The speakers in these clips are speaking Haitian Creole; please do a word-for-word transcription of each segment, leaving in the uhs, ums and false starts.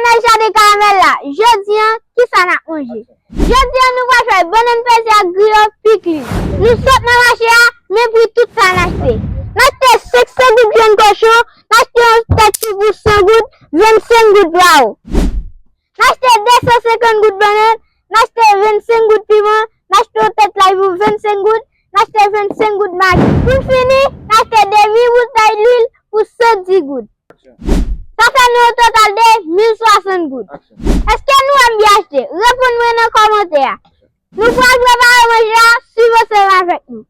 Nan jaden Karamèl la, jodi a, kisa n ap manje? Jodi a, nou pral fè bannann peze ak griyo pikliz. Nou sot nan mache a, men pri tout sa n achte. N achte senk san goud grenn kochon, n achte yon tèt ti pou san goud, vennsenk goud pa ou. N achte de san senkant goud bannann, n achte vennsenk goud piman, n achte yon tèt lay pou vennsenk goud, n achte vennsenk goud magi. Pou n fini, n achte demi boutèy lwil pou san dis goud. Sa fè nou yon total de mil swasant goud. Èske nou wè m byen achte? Reponn mwen nan kòmantè a. Nou pral prepare manje a, swiv ansanm avèk nou.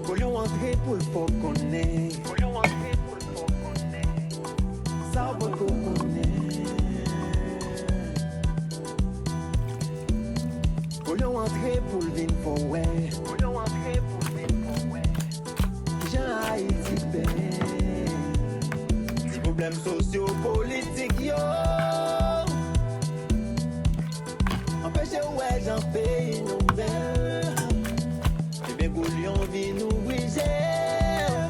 Kolyon antre pou l fè w konnen. Sa w poko konnen. Kolyon antre pou l vin fè w wè. Kijan Ayiti bèl. Ti pwoblèm sosyo-politik yo anpeche w wè jan peyi nou bèl. Ebyen, Kolyon vin ouvri je w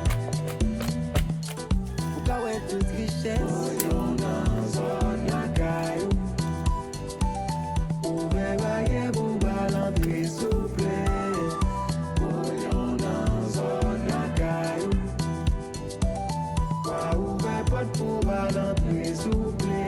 pou ka wè tout richès. Kolyon nan zòn lakay ou. Ouvè baryè pou bal antre souple. Kolyon nan zòn lakay ou. Pa ouvè pòt pou bal antre souple.